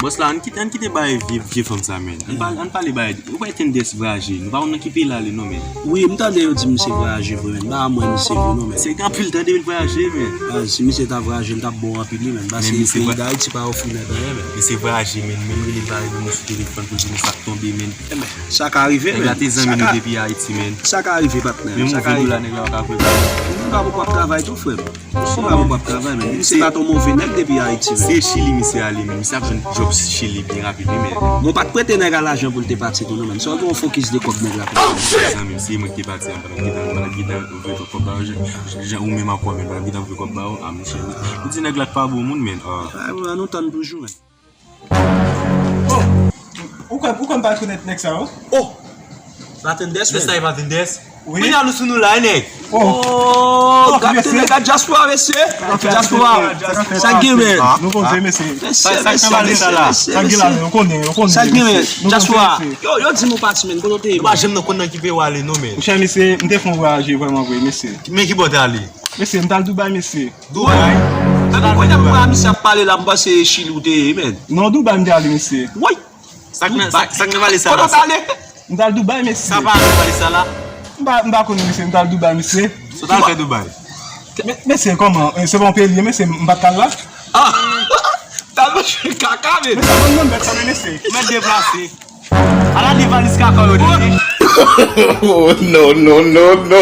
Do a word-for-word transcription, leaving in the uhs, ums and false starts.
Bòs la, ann kite, ann kite bay vye, vye fanm sa, men. Ann pale, ann pale bay, ou pa tendès vwayaje. Nou pa konn nan ki peyi l ale, non, men. Wi, m tande yo di misye vwayaje vre, men. M pa mwen misye vre, non, men. Se gen anpil tande yo vwayaje, men. Ah, si misye ta vwayaje, l t ap bon anpil, wi, men. Paske peyi Dayiti pa ofri nèg anyen, men. Misye vwayaje, men. Menm rele l pa rele nou sou telefòn pou l di nou sa k tonbe, men. Sa ka rive, men. Nèg la te zanmi nou depi Ayiti, men. Sa ka rive, patnè. Menm sa ka rive. Nèg la pa ka vle. Nèg la poko ap travay tou, frè m. Misye pa poko ap travay, men. Misye pa t yon move nèg depi Ayiti, men. Se Chili misye ale, men. Misye ap jwenn djòb Chili byen rapid, wi, men. Bon, pa t prete nèg la lajan pou l te pati tou, non, men. Sa w gen yon fokis de kòb nèg la pran. Zanmi m, se mwen ki te pati, m pa t gentan, m pa t gentan voye kòb ba yo. Jan, jan ou menm ankò, men, m pa t gentan voye kòb ba yo. Ah, mesye, ou di nèg la t pa bon moun, men. Ah. Ah, nou tann toujou, men. Oh! Ou kwè, ou kwè m pa rekonèt nèg sa yo? Oh! Bartenders, men. Mesye, Bartenders. Wi. Kounye a nou sou nou la, nèg. Oh! Oh, gad tele, gad dyaspora, mesye. Dyaspora. Sa k gen, men? Nou konn se mesye. Sa k fè pale sa la? Sa k gen la, nou konnen, nou konnen. Sa k gen, men? Dyaspora. Yo, yo di m ou pati, men. Kote w te ye? Nou pa janm nan konn nan ki peyi w ale, non, men. Monchè, mesye, m te fè yon vwayaje vrèman vre, mesye. Men ki bò w te ale? Mesye, m t al Dubai, mesye. Dubai? Epi kounye a m wè misye ap pale la, m panse Chili ou te ye, men. Non, Dubai m te ale, mesye. Woy! Sa k nan, sa, sa k nan pale sa la? Kote w t ale? M t al Dubai, mesye. Sa pa nan pale sa la? M pa, m pa konnen, mesye, m t al Dubai, mesye. Sa w t al fè Dubai? Me-, mesye, kòman? Eh, se pa yon peyi l ye, mesye, m pa t al la. Ah! M t al manje kaka, men. Mesye, ban m nan bèt sa, men, mesye. Ou mèt deplase. Ala de valiz kaka yo de. Oh, no, no, no, no.